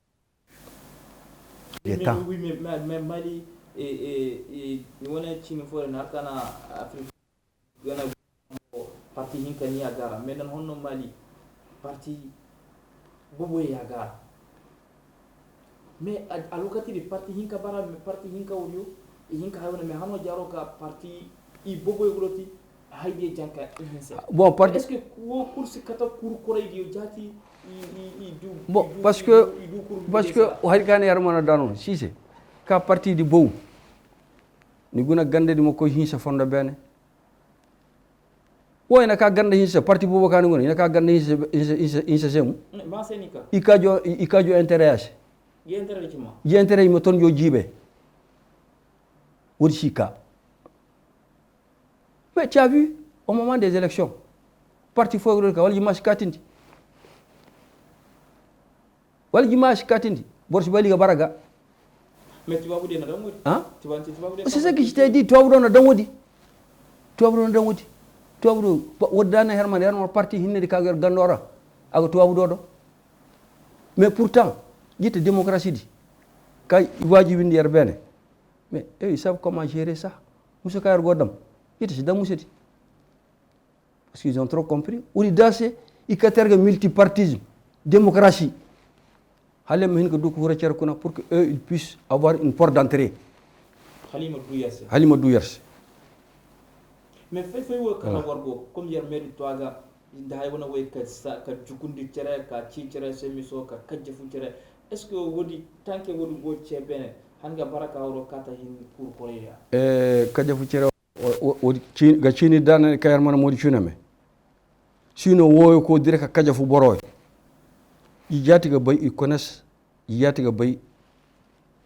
Il est temps. Oui, mais, mais, mais Mali et, et, et nous on est une fois en Arcana Afrique. Gana parti hinka ni a gara mais nan honno mali parti boboye ya gara. Mais a lokati de parti hinka bara mais parti hinka woriyo e hinka hayona mais hano jaro ka parti i boboye wuroti. Haydi e janka e hinse. Bon parti est ce que wo kursi kata kur koraydi yo jati i du. Bon parce que parce que hari kane yarmana dano sise ka parti di bow. Ni guna gande di mo ko hinsa fondo bene. Wo ina ka ganda hinsa parti bobo kani guna ina ka ganda hinsa hinsa hinsa semu. Ikajo ikajo intérêt. Ji intérêt mo ton jo jibe. Wodi sika. Mais tu as vu, au moment des élections, parti fof e ka walji ma si katindi. Walji ma si katindi. Borsi bali ga baraga. Mais tubabu de na dan wodi. Hein? Tubabu tubabu de. C'est ce que je t'ai dit. Tubabu ɗo na dan wodi. Tubabu ɗo na dan wodi. Tubabu ɗo wodda na herman herman parti hinne di kagar gandora. Aga tubabu ɗo ɗo. Mais pourtant, jitte démocratie di. Kay waji windi yer bene. Mais eux, ils savent comment gérer ça. Musa kayar godam. Jitte si dan musedi. Parce qu'ils ont trop compris. Uri dase, ikaterga multipartisme, démocratie. Halem hin ko duk hura cerkuna pour que eux, ils puissent avoir une porte d'entrée. Halima duyase. Halima duyarse. Mais fay fay wo kana wargo comme yer meri toaga. Inda hay wona way ka sa ka jukundi cere ka ci cere semiso ka kajjafu cere. Est-ce que wodi tanke wodi go cebene hanga baraka woro kata hin pour koreya? E kajjafu cere o- o- wodi ci- ga cini dana kayar mana modi cuname. Sino woyo ko dire ka kajjafu boroy. Yi jati ga bay, ils connaissent, yi jati ga bay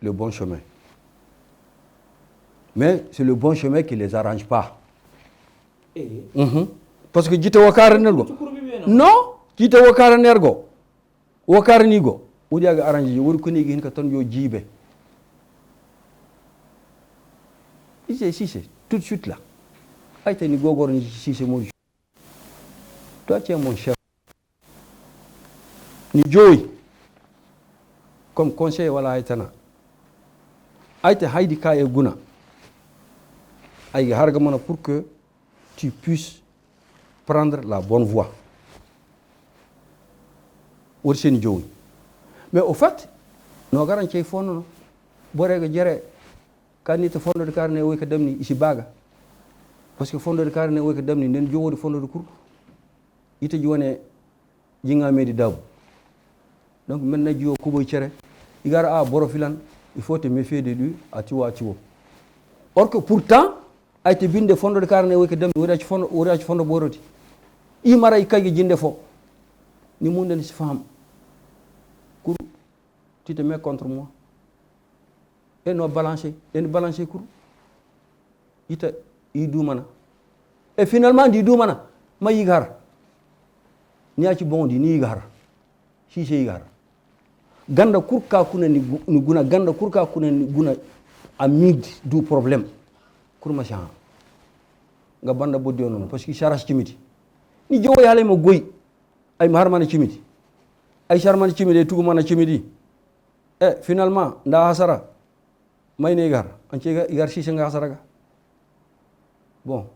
le bon chemin. Mais c'est le bon chemin qui les arrange pas. Eh, Mhm. Parce que jita wakara nergo. Cukurbi beno. Non, jita wakara nergo. Wakara nigo. Wodi aga arrange, wodi ko nigi hin ka ton yo jibe. Ise sise tout de suite là. Ayta ni gogor ni sise mo. Toi tu es mon chef. Ni joy. Comme conseil wala aytana. Ayta haydi ka e guna. Ay harga mana pour que tu puisses prendre la bonne voie. Wori seni jowi. Mais au fait, no garan cey fono no. Borega jere kanita fondo de carnet woy ka damni isi baga. Parce que fondo de carnet woy ka damni nden jowodi fondo de cour. Ita jiwane jinga medi dabu. Donc maintenant jiwo kubo cere. Igara a boro filan, il faut te méfier de lui, a tiwo a tiwo. Or que pourtant, ayte binde fondo de carnet woy ka damni wori a ci fondo wori a ci fondo boroti. I mara i kayge jinde fo. Ni munden si femme. Cour, tu te mets contre moi. Et no balancer, et no balancer cour. Ita i dumana. Et finalement di dumana ma yigar. Ni aci bon di ni yigar. Si se yigar. Ganda kurka kuna ni gu- ni guna ganda kurka kuna ni guna amid du problème. Kurma sa. Nga banda boddi onon parce que saras timiti. Ni jowo yale mo goy. Ay ma harmana cimidi. Ay sarmana cimidi e tugumana cimidi. E finalement nda hasara. Mayne igar ance igar sise nga hasara ga. Bon.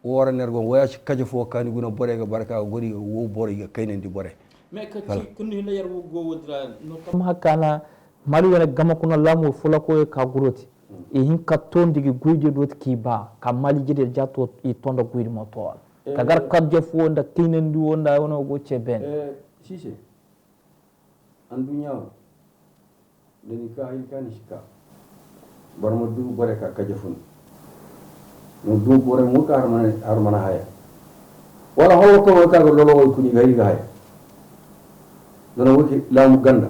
Wora nergo woya ci kajo fo kani guna bore ga barka gori ga wo bore ga kaynen di bore. Mais ka ci kundu hinda yar wo go wodra no Kam hakana mali wona gama kuna lamu fula ko ka guroti. E hin ka tondigi guyde dot ki ba ka mali jede jato e tonda guyde mo to. Ka gar kadje fo nda kinen du wonda wono go ceben. Eh, sise. An duniya o. Dani ka hay kani sika. Barma du bore ka kaje fun. No du bore mu ka harmana harmana haya. Wala holo ko ka go lolo ko ni gari ga haya. Dono woki lamu ganda.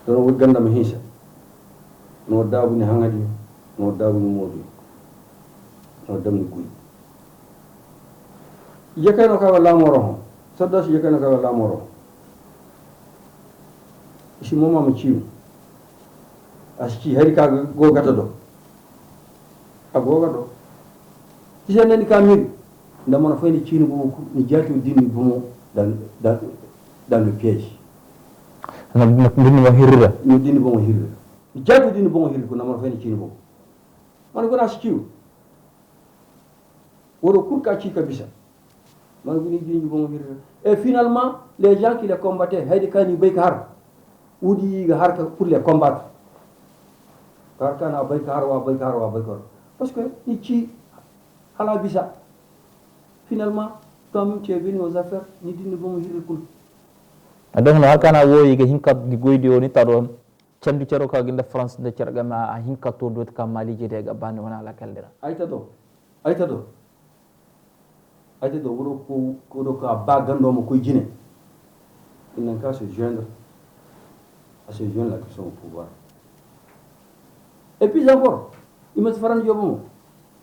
Dono woki ganda mi hinsa. No dabu ni hangadi. No dabu ni modi. No damni guy. Jekeno kawa lamoro ho. Sadda si jekeno kawa lamoro ho. Si moma mo ciu. As ci hari ka go gata do. A go gata do. Ci sen ni ka mi. Nda mona fayni cinu bo ni jatu dini bo mo dan dan dan le piège. Na na dini mo hirira. Ni dini bo mo hirira. Ni jatu dini bo mo hirira ko na mona fayni cinu bo. Mana gona si ciu. Woro kurka ci kabisa. Mana guni jinji bon hirre. Et finalement, les gens qui les combattaient, haydi kani bay ka har. Wudi ga har ka pour les combattre. Kar kana bay ka har wa bay ka har wa bay ka har. Parce que ni ci hala bisa. Finalement, toi même tu es venu aux affaires, ni dindi bon hirre kul. Donc no hakana woyi ga hinka di goydi oni tadon. Candu cero ka ginda France nde cerga ma a hinka to dot ka mali jede ga bani wana la kaldira. Ayta do. Ayta do. Ayta do wuro ko ko do ka ba gando mo ko jine. Il n'a qu'à se joindre à ces jeunes là qui sont au pouvoir. Et puis encore, il me faran jobo.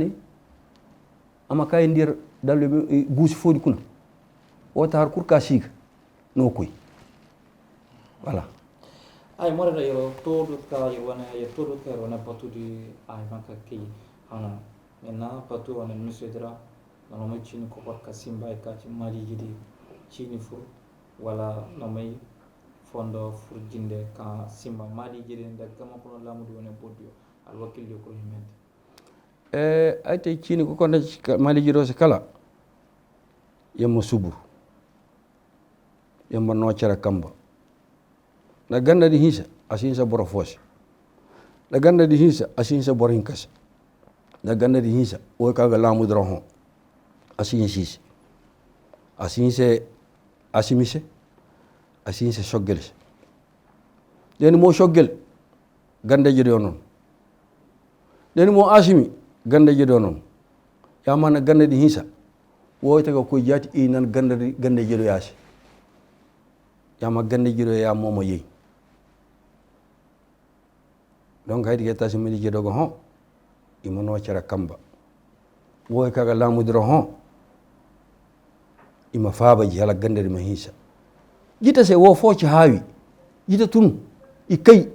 kaani, ama kaye nder dallo ɓe, e, guusi foodi kuna. O ta har kurka siga. No koy. Voilà. Ay, more da yero todo ka yero wane, yero todo ka yero wane batu di ay maka key. Hana. Maintenant, batu wane monsieur dira. Nono mai cini kokot ka simba ay ka ci mali jidi. Cini fur. Wala no mai fondo fur jinde ka simba mali jidi nda gama kono lamudu wane bodio. Al wakil yo kuro himende. E, ay te cini ko konde mali jidi o se kala. Yemma subur. Yemma no cere kamba. Na ganda di hinsa, a si hinsa boro fosi. Na ganda di hinsa, a si hinsa boro hinkasa. Na ganda di hinsa, o kaga lamu dro hon. A si hinsisi. A si hinse, a si mise. A si hinse soggel se. Deni mo soggel, ganda jidi onon. Deni mo asimi, ganda jidi onon. Ya mana ganda di hinsa. Wo taga ko jati i nan ganda di, ganda jidi yasi. Ya ma ganda jidi ya mo mo yeyi. Donc haydi ke tasi mali jidi go hon. Imo no cere kamba. Wo kaga lamu dro hon. Ima faba ji hala ganda di ma hinsa. Jita se wo fo ci hawi. Jita tun. I kay.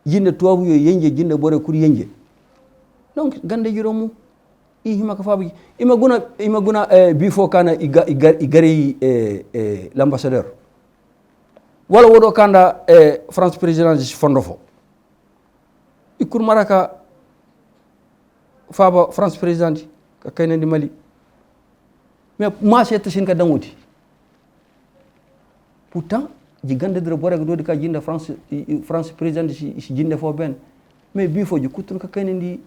Jinde tuwabu yo yenje, jinde bore kuri yenje. Donc gande jiro mu. I hima ka fabi. Ima guna, ima guna, eh, bifo kana i ga, i gar, i gari, eh, eh, l'ambassadeur. Wala wodo kanda, eh, France président si fondo fo. I kur maraka faba France président ka kayna di Mali. Mais ma se tasin ka danguti. Pourtant, ji gande dira bore ko dodi ka jinda France, i, i, France président si, si jinde fo ben. Mais bifo ji kuttun ka kayna ndi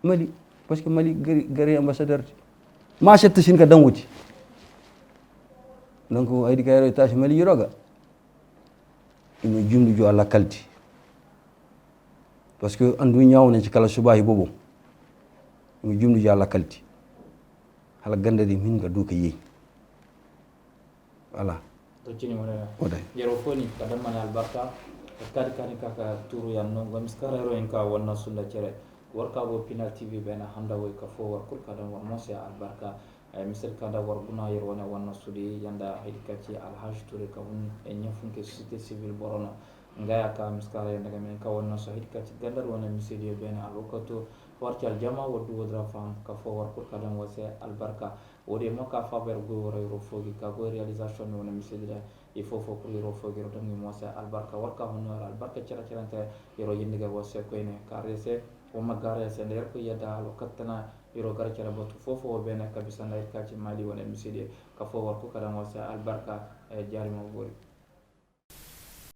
Mali. Parce que Mali gari, gari ambassadeur ti. Ma setta sin ka danguti. Donc, aydi ka yero tasi Mali yiroga. Imo jumdu jo Allah kalti. Parce que andu nyawna ci kala subahi bobo. Imo jumdu jo Allah kalti. Hala ganda di min ga duka yi. Voilà. To cini mo nene. Oday. Yero foni ka dammane albarka. Kadi kani kaka turu yan no ngam skarero en ka wonna sunda cere. Warka go Pinal T V bena handa woy ka fo war kur ka dam war monse albarka. Ay misir ka da war guna yer wona wonna sudi yanda haydi kati Alhaji Touré ka hun e nyafunke société civile borono. Ngaya ka miskara yanda ga men ka wonna so haydi kati gandar wona misir yo bena alwakato. Warti aljama waddu wadra fam ka fo war kur ka dam wase albarka. Wodi e mo ka faber go wora yoro fogi ka go réalisation mi wona misidira. Il faut fo pour yoro fogi ro dangi mo se albarka warka hono albarka cera cerante yoro yindiga wo se koyne ka rese o magare se nder ko yeda lo kattana yoro gar cera batu fofo bene ka bisanda irka ci mali wona misidi ka fo warko kada mo se albarka e jari mo bori.